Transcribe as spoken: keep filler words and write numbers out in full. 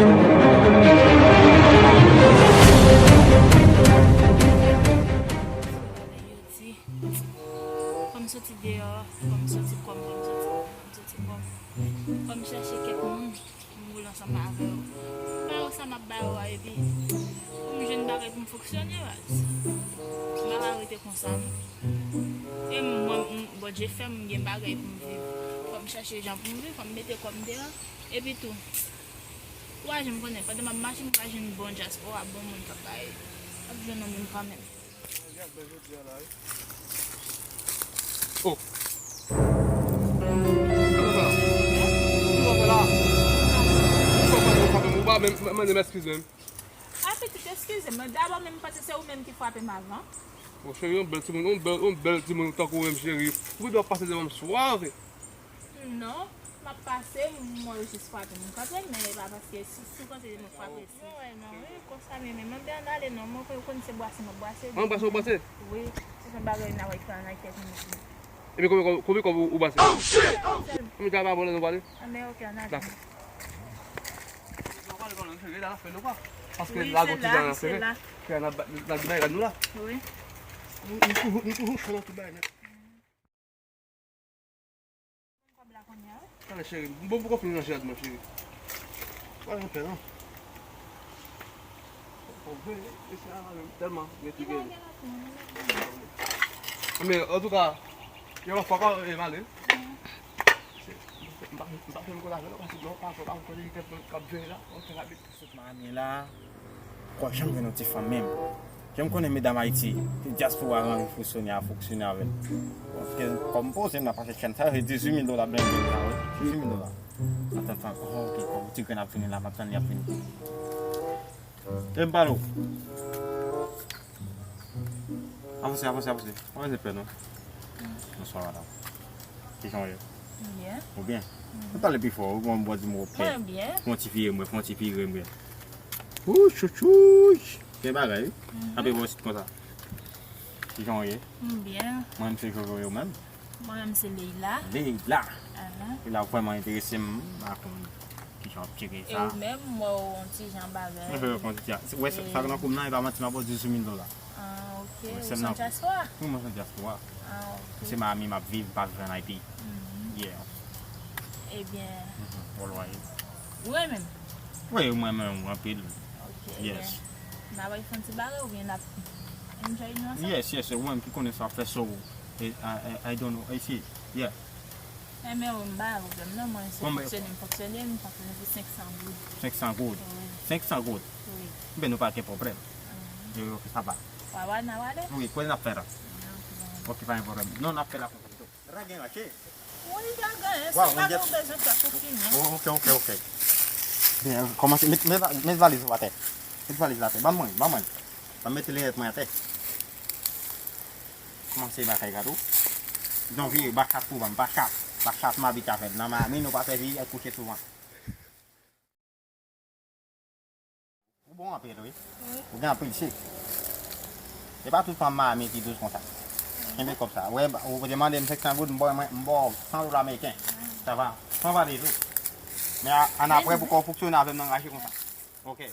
Fò m soti deyò, fò m soti kò m, fò m soti kò m, fò m soti kò m. Fò m chache kèk moun pou m boule ansanm avè yo. M pa wè sa m ap ba yo a, epi pou m jwenn bagay pou m fonksyone, baz. M pa ka rete konsa, non. E mwen, m, Bondye fè m gen bagay pou m viv. Fò m chache jan pou m viv, fò m mete kò m deyò. Epi tou, kouraje m konnen, pandan m ap mache, m ka jwenn bon dyaspora, bon moun k ap bay, k ap jwenn yon moun kanmenm. Oh. Ou pa menm mande m eskize m. A pitit, eskize m, dabò menm m panse se ou menm ki frape m avan. Bon, cheri, yon bèl timoun, yon bèl, yon bèl timoun tankou ou menm, cheri. Ou gendwa ap pase devan m swav. Non, m ap pase, m wè w jis frape m kanpe, men e pa paske si, si w panse se mwen k frape. Mwen wè non, wi, konsa m ye menm. Anben, ann ale non, mwen konn se bwase m ap bwase. An bwase, w bwase? Wi, se yon bagay n a wè ki pral nan kèk minit wi. Epi konbyen kòb, konbyen kòb ou, ou bwase? Konbyen kòb pa bon lè nou pale? Anben, oke, ann ale. Dakò. Paske la gon ti jan nan sere. Kè n ap bay rad nou la. Wi. Nou, nou toujou, nou toujou fè nan tout bagay nèt. Kòb la kounye a, wi. Talè, cheri, m bon poko fini ranje rad mwen, cheri. Pa gen pè, non. Bon, vre, mesye a menm, tèlman gen pi gen. Men, antouka, yon lòt fwa ankò, e, m ale. M pa, m pa fè m konn avè l, paske non, pa, pa, pa, kote li te k ap jwe la, ok, rapid. Sot Miami la, m pa janm jwenn yon ti fanm menm. Jan m konnen medam Ayiti, se dyaspora rann fonksyone a, fonksyone avè l. Paske kòm poze m nan pase chèn sa, se dizuit mil dola blende la, wi. Dizuit mil dola. Atann, atann, oh, ok, kòm ti grenn ap vini la, m ap tann li ap vini. E m pale w. Avanse, avanse, avanse. Pa bezwen pè non. Bonswa, madanm. Kijan w ye? Byen. Ou byen? Mhm. Ou pale pi fò, ou bon, bon, di m ou pè. Mwen byen. Fè yon ti vire mwen, fè yon ti vire mwen. Wouch, wouch, wouch. Gen bagay, wi. Mhm. Ape bon sit konsa. Kijan w ye? M byen. Mwen, m se Jojo, ou menm? Mwen menm se Leila. Leila. Ahan. Leila vrèman enterese m, m pa konn kijan w ap tcheke sa. E ou menm, m wè w yon ti jan bagay. Mwen fè yon ti jan. Wè sa, sa k nan kou m nan, e pa manti, m ap ba w dizuit mil dola. Ah, ok. Ou se yon dyaspora? Wi, mwen se yon dyaspora. Ah, ok. Se Miami m ap viv, m pa viv ann Ayiti. Mhm. Yeah. Ebyen. Mhm. Ou renmen m? Wi, mwen renmen w anpil. Ok, ebyen. Yes. N a pral fè yon ti bagay oubyen n ap enjoy nou ansanm? Yes, yes, ou menm ki konnen sa w ap fè, so, eh, I, I, I don't know, I see, yeah. Enben wi, m pa gen pwoblèm non, mwen se fonksyone, m fonksyone, m fonksyone pou senk san goud. Senk san goud? Wi. Senk san goud? Wi. Enben nou pa gen pwoblèm. Mhm. Yo, yo, sa va. Wa, wa, n a wale? Wi, kòman n ap fè la? Ok, pa gen pwoblèm. Non, n ap fè la konsa pito. Rad gen rache. Wi, pa gen, se bagay ou bezwen fè pou fini. Oh, ok, ok, ok. Byen, kòmanse, met, met, met valiz ou atè. Met valiz la atè. Ban mwen, ban mwen. Ban mete linèt mwen atè. Kòmanse lakay gad ou. Janvye, bachat pou ban m, bachat. Bachat m abitye avè l. Nan Miami, nou pa fè vye kouche souvan. Ou bon anpil, wi. Wi. Ou gen anpil sik. E pa tout fanm Miami ki dous konsa. Mhm. Kenbe kòb sa. Wè, ou te mande m senk san goud, m ba w, m ba w san dola ameriken. Mhm. Sa va. San valiz ou. Men a, ann apre pou kò w fonksyone avè m nan rache konsa. Ok.